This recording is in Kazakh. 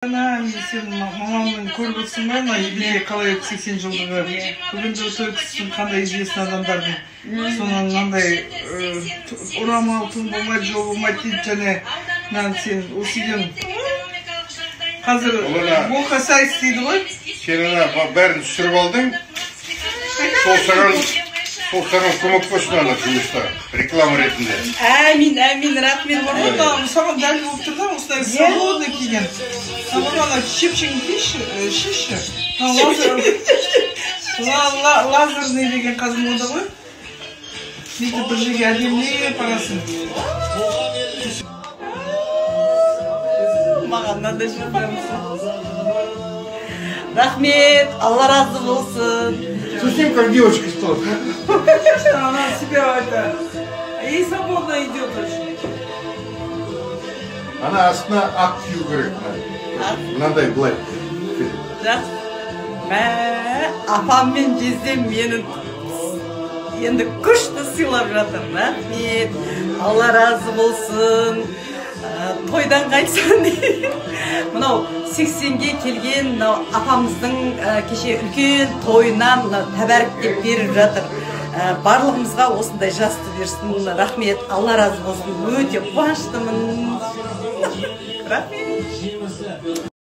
Ана, сен мамамның көріп отырсың ба, ана юбилей қалай өтті, 80 жылдығы? Бүгін де той кісісін, қандай известный адамдардың. Соны мынандай орамал, тун болмайды, жол болмайды дейді. Және мынаны сен осы үйден қазір Ол ана- бока сайз дейді ғой. Сен ана бәрін түсіріп алдың, сол саған көмек болсын ана жұмыста, реклама ретінде. Әмин, әмин, рахмет. Бар ғой, мына саған дәл болып тұр да, осындай свободный киген. Мына ана чепчигін киші, шешші. Мына лазер, лазерный деген қазір мода ғой. Бүйтіп бір жерге әдемілеп барасың. Маған мынандай рахмет, Алла разы болсын. Совсем как девочка стала. Честно, она себя это, ей свободно идет очень. Ана астына ақ кию керек, мынандай былай. Жақсы. Мә, апам мен жездем мені енді күшті сыйлап жатыр. Рахмет, Алла разы болсын. Тойдан қайтсын. Мынау 80-ге келген мынау апамыздың кеше үлкен тойынан мынау тәбәріктеп беріп жатыр. Барлығымызға осындай жасты берсін. Рахмет, Алла разы болсын, өте қуаныштымын, рахмет.